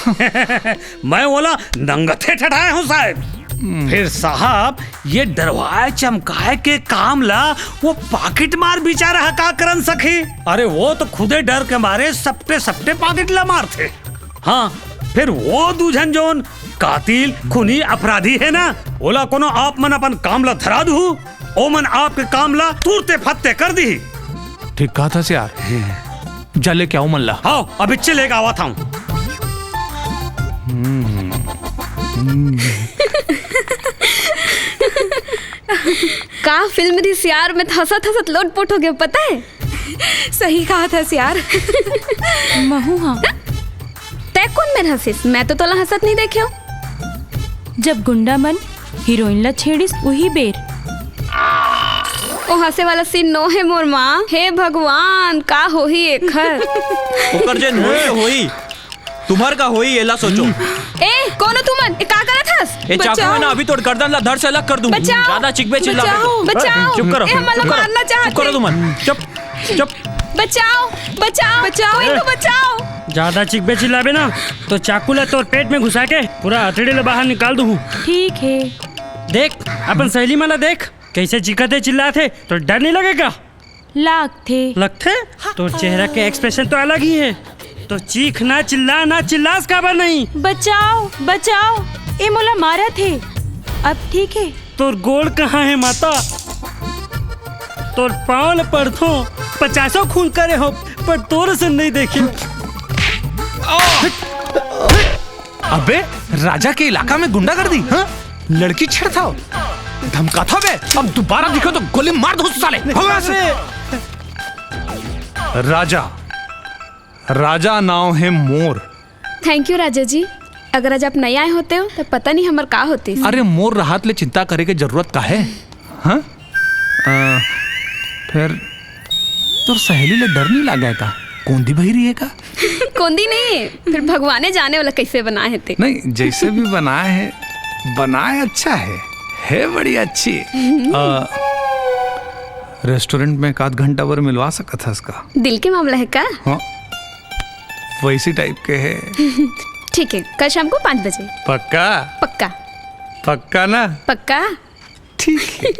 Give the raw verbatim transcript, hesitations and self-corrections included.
मैं ओला नंगथे ठठाए हूँ साहेब। फिर साहब, ये डरवाए चमकाए के काम ला वो पाकिट मार बिचारा ह का करन सकही? अरे वो तो खुदे डर के मारे सपटे सपटे पाकिट ला मारथे। हाँ, फिर वो दू झन जोन कातिल, खूनी, अपराधी हे ना, ओला कोनो आप मन अपन काम ला धरा दुहू, ओमन आपके काम ला तुरते फत्ते कर दिही। ठीक कहा था यार। जा लेके आओ मन ला। हाँ, अभी चले आवत हूँ। का फिल्म रिहिस यार, मैं तो हंसत हंसत लोटपोट हो गया, पता है। सही कहा था यार। महू हाँ। तै कोन मेर हंसिस? मैं तो तोला हंसत नहीं देखे हूँ। जब गुंडा मन हीरोइन ला छेड़िस उही बेर। ओ हंसे वाला सीन नो हे मोर माँ। हे भगवान, का होही एखर? ओकर जेन होई होई, तुम्हर का होई एला सोचो। ए, कोनो तुमन, ए का करत हस? ए चाकू है ना, अभी तोर गर्दन ला धड़ से अलग कर दूंगी। बचाओ। ज्यादा चिकबे चिल्ला बचाओ। बचाओ। चुप करो, ए, हमन ला चुप करो। मारना चाहत चुप करो हे। तुमन। चुप, चुप। बचाओ, बचाओ, बचाओ, इनको बचाओ। ज्यादा चिकबे चिल्लाबे ना, तो चाकू ला तोर पेट में घुसा के पूरा अतड़ी ला बाहर निकाल दूँ। ठीक है। देख, अपन सहेली मन ला देख, कैसे चीखत हे, चिल्लात हे, तो डर नहीं लगेगा? लागथे। लगथे? तोर चेहरा के एक्सप्रेशन तो अलग ही है। तो चीख ना, चिल्ला ना, चिल्लास काबर नहीं? बचाओ, बचाओ, ए मोला मारत हे। अब ठीक है। तोर गोड़ कहाँ है माता? तोर पाँव ल पड़थों, पचासों खून करे हो, पर तोर से नहीं देखे। अबे, राजा के इलाका में गुंडागर्दी, हाँ? लड़की छेड़थव, धमकाथव बे। अब दोबारा दिखो तो गोली मार दो साले। भागो यहाँ से। राजा, राजा नाव है मोर। थैंक यू राजा जी, अगर आज आप नहीं आए होते हो तो पता नहीं हमर का होती। अरे, मोर राहत ले चिंता करे के जरूरत का है? हाँ? आ, फिर तोर सहेली ले डर नहीं लगा का? कोंदी बहिरी है का? कोंदी नहीं है, फिर भगवाने जाने वाला कैसे बनाए हे ते। नहीं, जैसे भी बनाए है, बनाए अच्छा है, है बड़ी अच्छी। आ, रेस्टोरेंट में एक आध घंटा भर मिलवा सकत हस का? दिल के मामला है का? हाँ, वैसी टाइप के है। ठीक है, कल शाम को पाँच बजे। पक्का? पक्का। पक्का ना? पक्का। ठीक है।